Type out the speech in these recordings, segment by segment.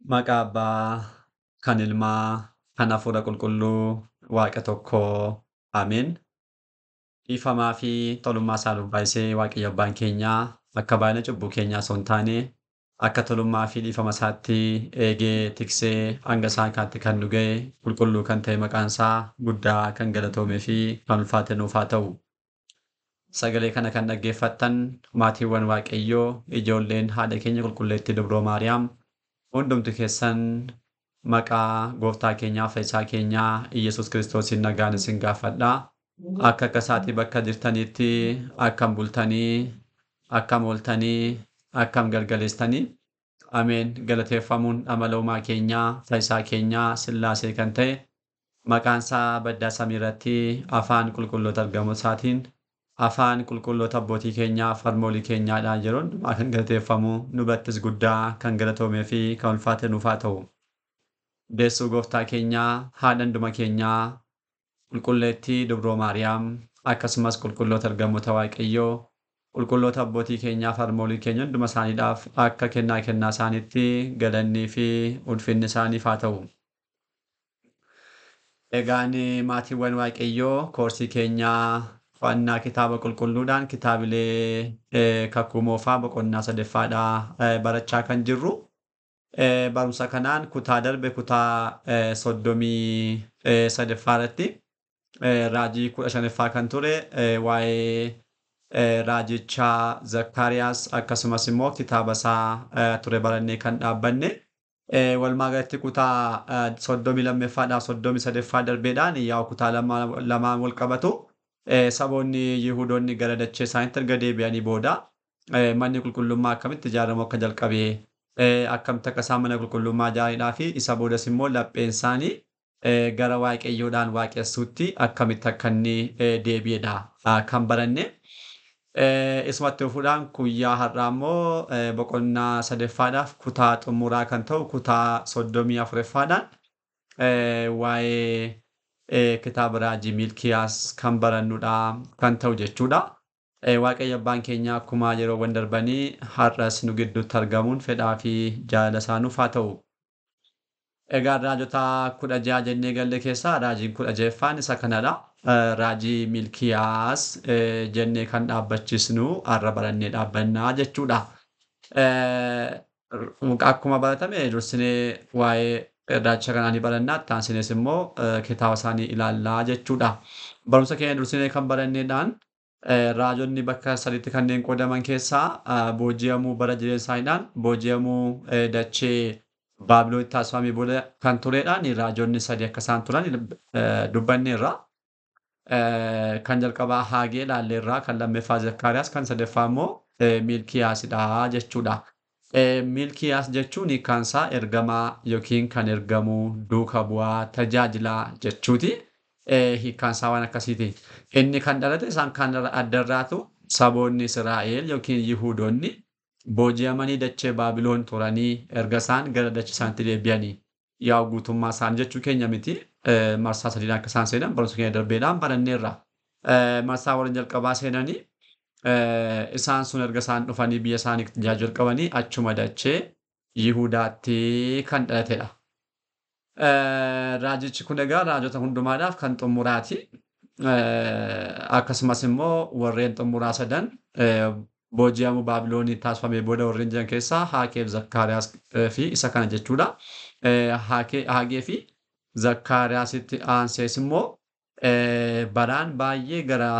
Maqaa Abbaa, kan Ilmaa, kan Hafuura Qulqulluu, Waaqa tokkoo. Ameen. Dhiifamaa fi tolummaa isaa nuuf baay'isee Waaqayyo Abbaan keenyaa akka baay'ina cubbuu keenyaa osoo hin taane akka tolummaa fi dhiifama isaatti eegee tiksee hanga isaan kanatti kan nu ga'e qulqulluu kan ta'e maqaan isaa guddaa kan galatoomee fi kan ulfaate nuuf haa ta'u. Sagalee kana kan dhaggeeffattan maatiiwwan Waaqayyoo, ijoolleen haadha keenya qulqulleettii Dubroo Maariyaam, hundumti keessan maqaa gooftaa keenyaa fayyisaa keenyaa Iyyasuus Kiristoosiin nagaan isin gaafadha. Akka akka isaatii bakka jirtanitti akkam bultanii, akkam ooltanii, akkam galgaleessitanii. Ameen. Galateeffamuun amala uumaa keenyaa, fayyisaa keenyaa, Sillaasee kan ta'e maqaan isaa baddaa samii irratti afaan qulqulloota argamu isaatiin afaan qulqulloota abbootii keenyaa farmoolii keenyaadhaan yeroo hundumaa kan galateeffamu nu birattis guddaa kan galatoomee fi kan ulfaate nuuf haa ta'u. Deessuu gooftaa keenyaa, haadha hunduma keenyaa, qulqulleettii Dubroo Maariyaam, akkasumas qulqulloota ergamoota Waaqayyoo, qulqulloota abbootii keenyaa farmoolii keenya hunduma isaaniidhaaf akka kennaa kennaa isaaniitti galannii fi ulfinni isaaniif haa ta'u. Egaan maatiiwwan Waaqayyoo koorsii keenyaa qo'annaa kitaaba qulqulluudhaan kitaabilee kakuu moofaa boqonnaa sadeffaadhaa barachaa kan jirru. Barumsa kanaan kutaa darbe kutaa 33ffaa irratti raajii 15ffaa kan ture waa'ee raajichaa Zakkaariyaas akkasumas immoo kitaaba isaa ture barannee kan dhaabbanne. Walumaa galatti kutaa 32ffaadhaaf 33ffaa darbeedhaan yaa'u kutaa lamaan wal qabatu. Saboonni Yihuudoonni gara dachee isaaniitti erga deebi'anii booda manni qulqullummaa akkamitti ijaaramu akka jalqabe, akkamitti akka isaan mana qulqullummaa ijaaraniidhaa fi isa boodas immoo lapheen isaanii gara Waaqayyoodhaan waaqessuutti akkamitti akka inni deebi'edha kan baranne. Isumatti fufuudhaan guyyaa har'aa immoo boqonnaa sadeffaadhaaf kutaa xumuraa kan ta'u kutaa 34ffaadhaan waa'ee kitaaba raajii Miilkiyaas kan barannudha kan ta'u jechuudha. Waaqayyo Abbaan keenya akkuma yeroowwan darbanii har'as nu gidduutti argamuun fedhaa fi jaalala isaa nuuf haa ta'u. Egaa raajota 16 jennee galle keessaa raajiin 16ffaan isa kanadha. Raajii Miilkiyaas jennee kan dhaabbachiisnu har'a barannee dhaabbannaa jechuudha. Akkuma baratame dursinee waa'ee raajicha kanaa ni barannaa, itti aansinees immoo kitaaba isaanii ilaallaa jechuudha. Barumsa keenya dursinee kan baranneedhaan raajonni bakka sadiitti kanneen qoodaman keessaa booji'amuu bara jireenya isaaniidhaan booji'amuu dachee Baabiloonitti taasifamee booda kan turedhaan raajonni sadi akka isaan turan dubbanneerra. Kan jalqabaa Haagee ilaalleerra, kan lammaffaa Zakkaariyaas, kan sadaffaa immoo Miilkiyaasidha jechuudha. Miilkiyaas jechuun hiikkaan isaa ergamaa yookiin kan ergamu, duuka bu'aa, tajaajilaa jechuuti. Hiikkaan isaa waan akkasiiti. Inni kan dhalate isaan kan adda irraatu saboonni Israa'el yookiin Yihuudoonni booji'amanii dachee Baabiloon turanii erga isaan gara dachee isaaniitti deebi'anii yaa'u guutummaa isaanii jechuu keenya miti. Marsaa sadiin akka isaan seenan barumsa keenya darbeedhaan baranneerra. Marsaa warra jalqabaa seenanii isaan sun erga isaan dhufanii biyya isaanii tajaajiluu jalqabanii achuma dachee Yihuudaatti kan dhalatedha. Raajichi kun egaa raajota hundumaadhaaf kan xumuraati. Akkasumas immoo warreen xumuraa sadan booji'amuu Baabiloonii taasifamee booda warreen jiran keessaa Haakeef Zakkaariyaas fi isa kana jechuudha. Haagee fi Zakkaariyaasitti aansees immoo baraan baay'ee gara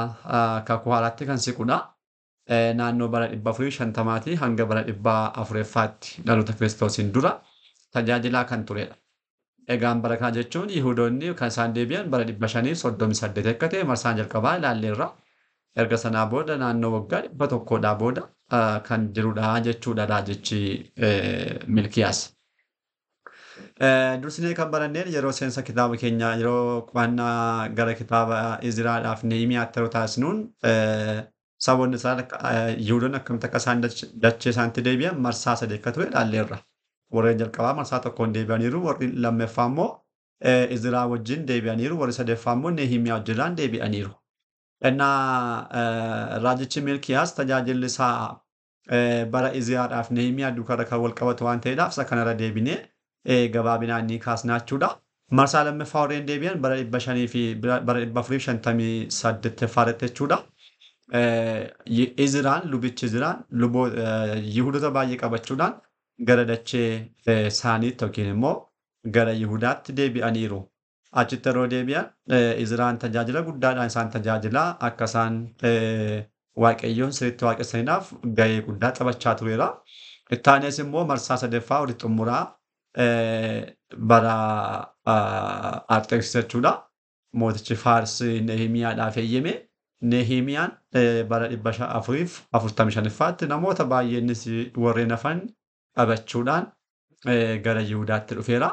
kakuu haaraatti kan siqudha. Naannoo bara 450 hanga bara 400ffaatti dhaloota Kiristoosiin dura tajaajilaa kan turedha. Egaan bara kana jechuun Yihuudoonni kan isaan deebi'an bara 538 akka ta'e marsaan jalqabaa ilaalleerra. Erga sanaa booda naannoo waggaa 100dhaa booda kan jirudha jechuudha raajichi Milkiyaas. Dursinee kan baranneen yeroo seensa kitaaba keenyaa yeroo qo'annaa gara kitaaba Izraadhaaf Nehimiyaatti yeroo taasisnuun saboonni Israa'el Yihuudoonni akkamitti akka isaan dachee isaaniitti deebi'an marsaa sadii akka ture ilaalleerra. Warreen jalqabaa marsaa tokkoon deebi'aniiru, warri lammaffaa immoo Izraa wajjin deebi'aniiru, warri sadaffaa immoo Nehimiyaa wajjin deebi'aniiru. Innaa raajichi Milkiyaas tajaajilli isaa bara Izraadhaaf Nehimiyaa duukaa kan wal qabatu waan ta'eedhaaf isa kanarra deebinee gabaabinaan ni kaasna jechuudha. Marsaa lammaffaa warreen deebi'an bara 500 fi bara 458 irratti jechuudha. Izraan, lubichi Izraan Yihudoota baay'ee qabachuudhaan gara dachee isaaniitti yookiin immoo gara Yihudaatti deebi'aniiru. Achitti yeroo deebi'an Izraan tajaajila guddaadhaan isaan tajaajilaa akka isaan Waaqayyoon sirriitti waaqessaniidhaaf gahee guddaa taphachaa tureera. Itti aanees immoo marsaa sadaffaa walitti xumuraa bara Arxeksis jechuudha. Mootichi Faars Nehimiyaadhaaf eeyyame. Nehimiyaan bara 445ffaatti namoota baay'eenis warreen hafan qabachuudhaan gara Yihudaatti dhufeera.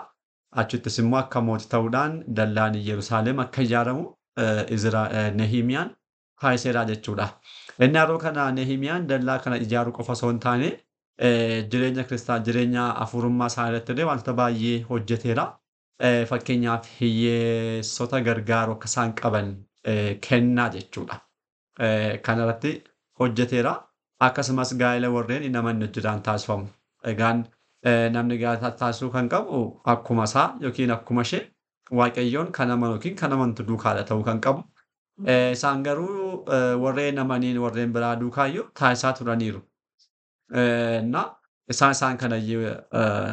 Achittis immoo akka mootii ta'uudhaan dallaan Yerusaalem akka ijaaramu Nehimiyaan taasiseera jechuudha. Inni yeroo kana Nehimiyaan dallaa kana ijaaruu qofa osoo hin taane jireenya kiristaan jireenya hafuurummaa isaa irratti illee wantoota baay'ee hojjeteera. Fakkeenyaaf hiyyeessota gargaaru akka isaan qaban kennaa jechuudha. Kana irratti hojjeteera. Akkasumas gaa'ela warreen hin amanne hojjetaan taasifamu. Egaan namni gaa'ela taasisuu kan qabu akkuma isaa yookiin akkuma ishee Waaqayyoon kan amanu yookiin kan amantu duukaadha ta'uu kan qabu. Isaan garuu warreen amaniin warreen biraa duukaayyuu taasisaa turaniiru. Na isaan kana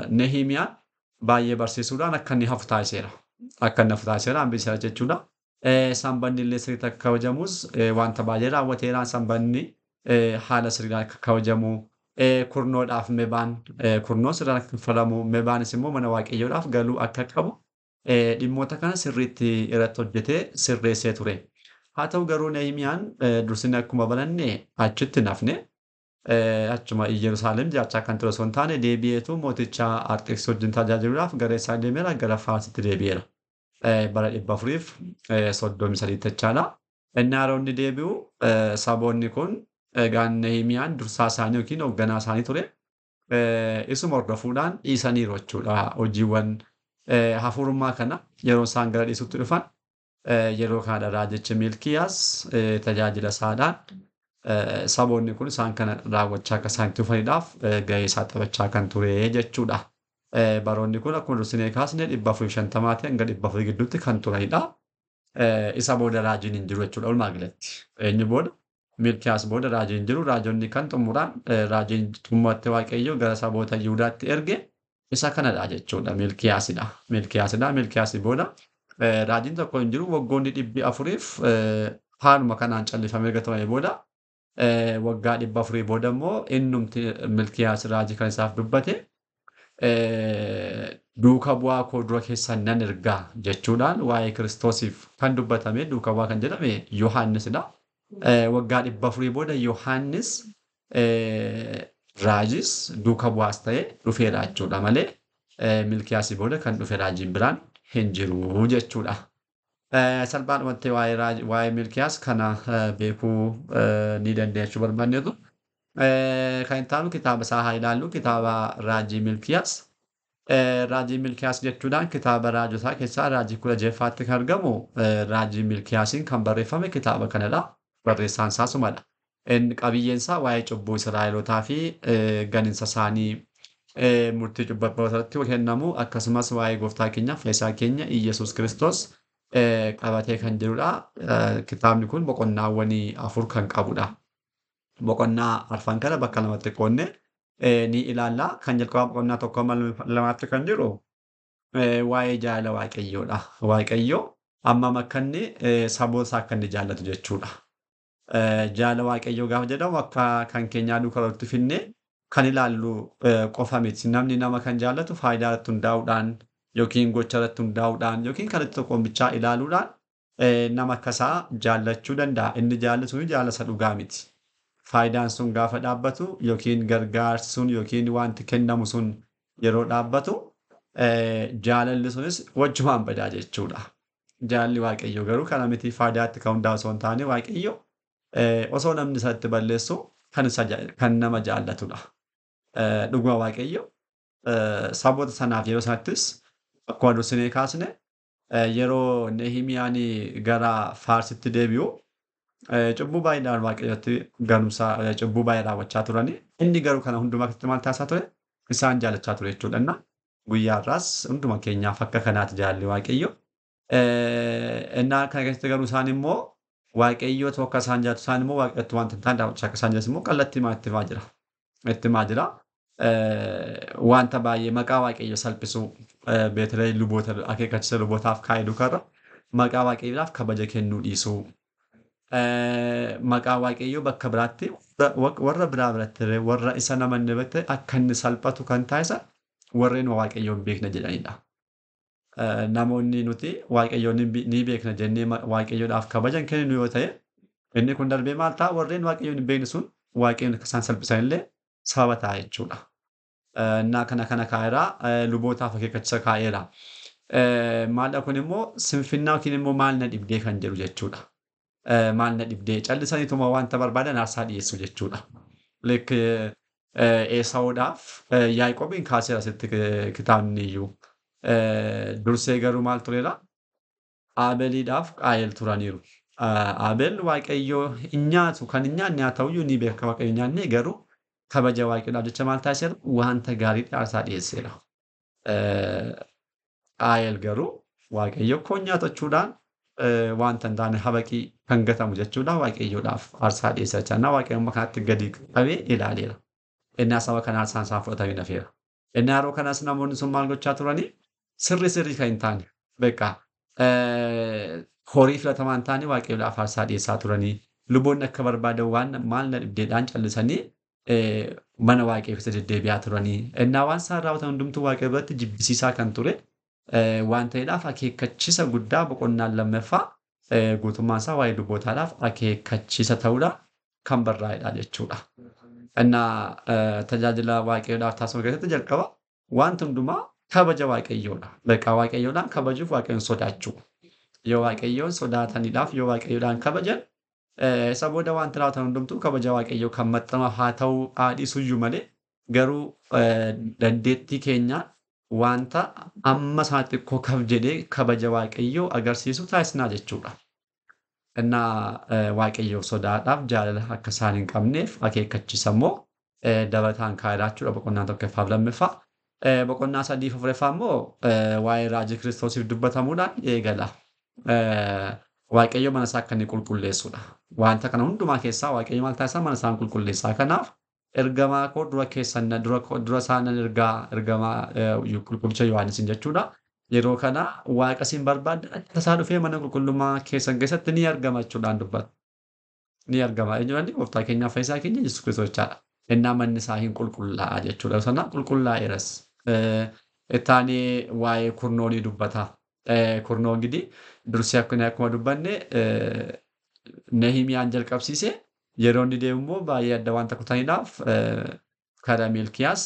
Nehimiyaan baay'ee barsiisuudhaan akka inni hafu taasiseera. Akka inni hafu taasiseera, hambiseera jechuudha. Sanbanni illee sirriitti akka kabajamus wanta baay'ee raawwateera. Sanbanni haala sirriidhaan akka kabajamu, kurnoodhaaf mebaan, kurnoon sirriidhaan akka kaffalamu, mebaanis immoo mana Waaqayyoodhaaf galuu akka qabu dhimmoota kana sirriitti irratti hojjetee sirreessee ture. Haa ta'u garuu Nehimiyaan dursinee akkuma baranne achitti hin hafne. Achuma Yerusaalem jiraachaa kan ture osoo hin taane deebi'eetu mooticha Arxeksis wajjin tajaajiluudhaaf gara isaa deemeera, gara Faarsitti deebi'eera. Bara 433 jechaadha. Inni yeroo inni deebi'u saboonni kun egaan Nehimiyaan dursaa isaanii yookiin hoogganaa isaanii ture. Isuma hordofuudhaan dhiisaniiru jechuudha. Hojiiwwan hafuurummaa kana yeroo isaan gara dhiisutti dhufan yeroo kana raajichi Milkiyaas tajaajila isaadhaan saboonni kun isaan kana raawwachaa akka isaan itti dhufaniidhaaf gahee isaa taphachaa kan ture jechuudha. Baroonni kun akkuma dursinee kaasne 450 hanga 400 gidduutti kan turanidha. Isa booda raajiin hin jiru jechuudha walumaa galatti. Eenyu booda? Milkiyaas booda raajiin hin jiru. Raajonni kan xumuraan raajiin xumuratte Waaqayyo gara saboota Yihudaatti erge isa kanadha jechuudha. Milkiyaasidha. Milkiyaasidha. Milkiyaasii booda raajiin tokko hin jiru. Waggoonni 400 haaluma kanaan callifamee erga turame booda waggaa 400 booda immoo innumti Milkiyaas raajii kan isaaf dubbate duuka bu'aa koo dura keessan nan ergaa jechuudhaan waa'ee Kiristoosiif kan dubbatame duuka bu'aa kan jedhame Yohaannisidha. Waggaa 400 booda Yohaannis raajis duuka bu'aas ta'ee dhufeera jechuudha malee Milkiyaasii booda kan dhufe raajiin biraan hin jiru jechuudha. Salphaadhumatti waa'ee Milkiyaas kana beekuu ni dandeenya jechuu barbaanneetu. Kan itti aanu kitaaba isaa haa ilaallu, kitaaba raajii Milkiyaas. Raajii Milkiyaas jechuudhaan kitaaba raajotaa keessaa raajii 16ffaatti kan argamu raajii Milkiyaasiin kan barreeffame kitaaba kanadha. Barreessaan isaa sumadha. Inni qabiyyeen isaa waa'ee cubbuu Israa'elootaa fi ganinsa isaanii murtii cubbamtoota irratti kennamu akkasumas waa'ee gooftaa keenya fayyisaa keenya Iyyasuus Kiristoos qabatee kan jirudha. Kitaabni kun boqonnaawwan 4 kan qabudha. Boqonnaa arfan kana bakka lamatti qoodne ni ilaalla. Kan jalqabaa boqonnaa 1 2tti kan jiru waa'ee jaalala Waaqayyoodha. Waaqayyo hammam akka inni saboota isaa akka inni jaallatu jechuudha. Jaalala Waaqayyoo gaafa jedhamu akka kan keenyaa duukaa walitti finne kan ilaallu qofa miti. Namni nama kan jaallatu faayidaa irratti hundaa'uudhaan yookiin gocha irratti hundaa'uudhaan yookiin kan itti tokkoon bichaa ilaaluudhaan nama akkasaa jaallachuu danda'a. Inni jaallatu sun jaalala isa dhugaa miti. Faayidaan sun gaafa dhaabbatu yookiin gargaarsi sun yookiin wanti kennamu sun yeroo dhaabbatu jaalalli sunis wajjumaan badaa jechuudha. Jaalalli Waaqayyoo garuu kana miti, faayidaatti kan hundaa'u osoo hin taane Waaqayyo osoo namni isatti balleessu kan nama jaallatudha. Dhuguma Waaqayyo saboota sanaaf yeroo sanattis akkuma dursinee kaasne yeroo Nehimiyaan gara Faarsitti deebi'u cubbuu baay'eedhaan Waaqayyotti galumsa cubbuu baay'ee raawwachaa turani. Inni garuu kana hundumaa keessatti maal taasisaa ture? Isaan jaallachaa ture jechuudha. Guyyaa har'aas hunduma keenyaaf akka kanaati jaalalli Waaqayyoo. Innaa kana keessatti garuu isaan immoo Waaqayyootu akka isaan jaalatu, isaan immoo Waaqayyotti wanta hin taane raawwachaa akka isaan jiran immoo kallattii itti himaa jira. Itti himaa jira. Wanta baay'ee maqaa Waaqayyoo salphisuu, beetiree luboota akeekkachiisa lubootaaf kaa'e duukarra maqaa Waaqayyoodhaaf kabaja kennuu dhiisuu. Maqaa Waaqayyoo bakka biraatti warra biraa biratti illee warra isa namanne biratti akka inni salphatu kan taasisan warreen Waaqayyoon hin beekne jedhanidha. Namoonni nuti Waaqayyoon ni beekna jennee Waaqayyoodhaaf kabaja hin kenninu yoo ta'e, inni kun darbee maal ta'a? Warreen Waaqayyoon hin beekne sun Waaqayyoon akka isaan salphisan illee sababa ta'a jechuudha. Innaa kana kana kaa'eera, lubootaaf akeekkachiisa kaa'eera. Maaldha kun immoo sinfinnaa yookiin immoo maal na dhibdee kan jedhu jechuudha. Maal na dhibdee callisaniituma wanta barbaadan aarsaa dhiyeessu jechuudha. Like Esaawudhaaf Yaaqoobiin kaaseera asitti kitaabni iyyuu. Dursee garuu maal tureera? Aabeliidhaaf Qaayel turaniiru. Aabel Waaqayyoo hin nyaatu, kan hin nyaanne haa ta'uyyuu ni beeka Waaqayyo hin nyaanne, garuu kabaja Waaqayyoodhaaf jecha maal taasiseera? Wanta gaarii aarsaa dhiyeesseera. Qaayel garuu Waaqayyo koo nyaatachuudhaan wanta hin taane habaqii kan gatamu jechuudha Waaqayyoodhaaf aarsaa dhiyeessa jecha. Waaqayyo amma kanatti gadi qabee ilaaleera. Innaa saba kana aarsaan isaa fudhatamee hafeera. Innaa yeroo kanas namoonni sun maal gochaa turanii? Sirri sirrii kan hin taane beekaa horii filatamaa hin taane Waaqayyoodhaaf aarsaa dhiyeessaa turanii, luboonni akka barbaadan waan maal na dhibdeedhaan callisanii mana Waaqayyoo keessa deddeebi'aa turanii, innaa waan isaan raawwatan hundumtuu Waaqayyo biratti jibbisiisaa kan ture waan ta'eedhaaf akeekkachiisa guddaa boqonnaan lammaffaa guutummaan isaa waa'ee lubootaadhaaf akeekkachiisa ta'uudha kan barraa'edha jechuudha. Innaa tajaajila Waaqayyoodhaaf taasifamu keessatti jalqaba wanti hundumaa kabaja Waaqayyoodha. Beekaa Waaqayyoodhaan kabajuuf Waaqayyoon sodaachuu. Yoo Waaqayyoon sodaataniidhaaf yoo Waaqayyoodhaan kabajan, isa booda wanti raawwatan hundumtuu kabaja Waaqayyoo kan maxxanama haa ta'uu haa dhiisuyyuu malee, garuu dandeettii keenyaan wanta amma isaa xiqqoo kaf jedhee kabaja Waaqayyoo agarsiisu taasisnaa jechuudha. Innaa Waaqayyoof sodaadhaaf jaalala akka isaan hin qabneef akeekkachiisa immoo dabalataan kaa'eera jechuudha boqonnaa tokkoffaaf lammaffaa. Boqonnaa sadiif afuraffaa immoo waa'ee raajii Kiristoosiif dubbatamuudhaan eegala. Waaqayyo mana isaa akka inni qulqulleessudha. Wanta kana hundumaa keessaa Waaqayyo maal taasisaa? Mana isaa qulqulleessaa. Kanaaf ergamaa koo dura keessan dura isaa nan ergaa, ergamaa qulqullicha Yohaannisin jechuudha. Yeroo kana Waaqa isin barbaaddan akka tasaa dhufee mana qulqullummaa keessan keessatti ni argama jechuudhaan dubbata. Ni argama. Eenyuun gooftaa keenyaaf fayyisaa keenya Yesuus Kiristoos jechaadha. Innaa manni isaa hin qulqullaa'a jechuudha. Sana qulqullaa'eeras. Ittaanii waa'ee kurnoonii dubbata. Kurnoo gidi dursee akkuma dubbanne Nehimiyaan jalqabsiise, yeroo inni deemu immoo baay'ee adda wanta kutaniidhaaf karaa Milkiyaas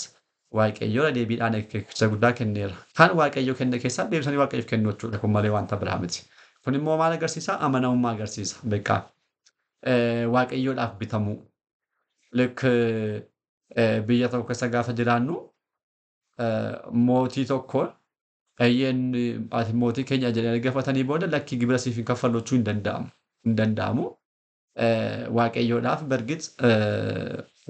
Waaqayyoon deebiidhaan akeekkachiisa guddaa kenneera. Kan Waaqayyo kenne keessaa deebisanii Waaqayyoof kennu jechuudha. Kun malee wanta biraa miti. Kun immoo maal agarsiisa? Amanamummaa agarsiisa. Beekaa Waaqayyoodhaaf bitamuu. Lik biyya tokko keessa gaafa jiraannu mootii tokkoon eeyyeen ati mootii keenya jedhanii gaafatanii booda lakkii gibira siif hin kaffallu jechuu hin danda'amu. Hin danda'amu. Waaqayyoodhaaf bargit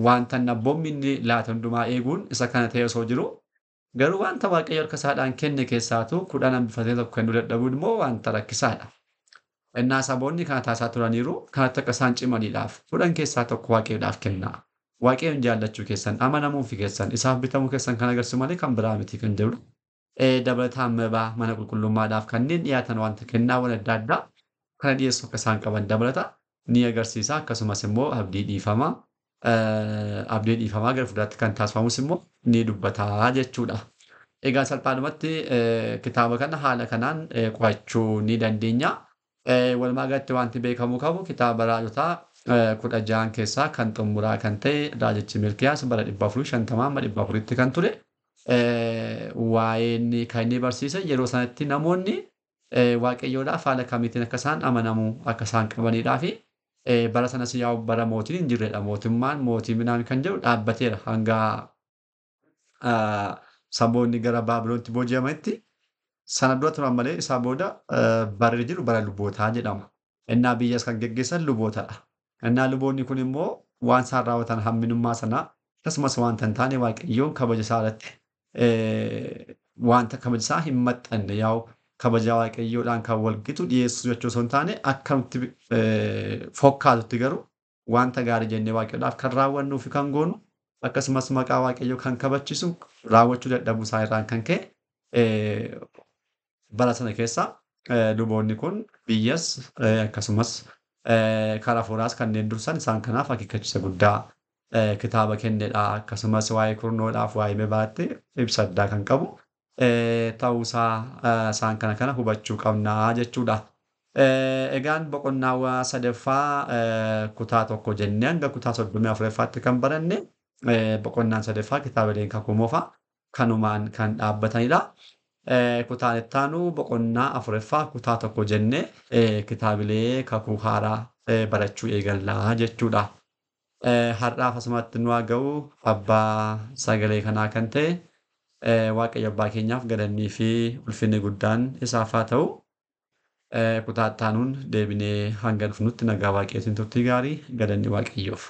wanta abboommi inni laata hundumaa eeguun isa kana ta'e osoo jiru, garuu wanta Waaqayyo harka isaadhaan kenne keessaatu 10 hambifatee tokko kennuu dadhabuun immoo wanta rakkisaadha. Innaa saboonni kana taasisaa turaniiru, kanatti akka isaan cimaniidhaaf 10 keessaa tokko Waaqayyoodhaaf kennaa. Waaqayyoon jaallachuu keessan, amanamuufi keessan, isaaf bitamuu keessan kan agarsiisu malee kan biraa miti kan jedhudha. Dabalataan mabaa mana qulqullummaadhaaf kanneen dhiyaatan wanta kennaawwan adda addaa kana dhiyeessuu akka isaan qaban dabalata ni agarsiisa. Akkasumas immoo abdii dhiifamaa gara fuulduraatti kan taasifamus immoo ni dubbata jechuudha. Egaa salphaadhumatti kitaaba kana haala kanaan qo'achuu ni dandeenya. Walumaa galatti wanti beekamuu qabu kitaaba raajotaa 16 keessaa kan xumuraa kan ta'e raajichi Milkiyaas bara 450 amma 400tti kan ture. Waa'een kan inni barsiise yeroo sanatti namoonni Waaqayyoodhaaf haala kamiitiin akka isaan amanamuu akka isaan qabaniidhaa fi bara sanas yaa'u bara mootiin hin jirredha. Mootummaan mootii minaan kan jedhu dhaabbateera hanga saboonni gara Baabiloonitti booji'amanitti. Sana dura turan malee isaa booda barri jiru bara lubootaa jedhama. Innaa biyyas kan geggeessan lubootadha. Innaa luboonni kun immoo waan isaan raawwatan hamminummaa sanaa akkasumas wanta hin taane Waaqayyoon kabaja isaa irratti Wanta kabaja isaa hin maxxanne yaa'u kabaja Waaqayyoodhaan kan wal gitu dhiyeessuu jechuu osoo hin taane akkamitti fokkaatutti garuu wanta gaarii jennee Waaqayyoodhaaf kan raawwannuu fi kan goonu akkasumas maqaa Waaqayyoo kan kabachiisu raawwachuu dadhabuu isaa irraan kan ka'e bara sana keessa luboonni kun biyyas akkasumas karaa hafuuraas kanneen dursan isaan kanaaf akeekkachiisa guddaa kitaaba kennedha. Akkasumas waa'ee kurnoodhaaf waa'ee mebaatti ibsa addaa kan qabu ta'uusaa isaan kana kana hubachuu qabnaa jechuudha. Egaan boqonnaawwan sadaffaa kutaa 1 jennee hanga kutaa 34ffaatti kan baranne boqonnaan sadaffaa kitaabileen kakuu moofaa kanumaan kan dhaabbatanidha. Kutaan itti aanu boqonnaa 4ffaa kutaa 1 jennee kitaabilee kakuu haaraa barachuu eegallaa jechuudha. Har'aaf asumatti nu haa ga'u. Abbaa sagalee kanaa kan ta'e Waaqayyo abbaa keenyaaf galannii fi ulfinni guddaan isaaf haa ta'u. Kutaa itti aanuun deebinee hanga dhufnutti nagaa Waaqayyootiin turtii gaarii, galanni Waaqayyoof.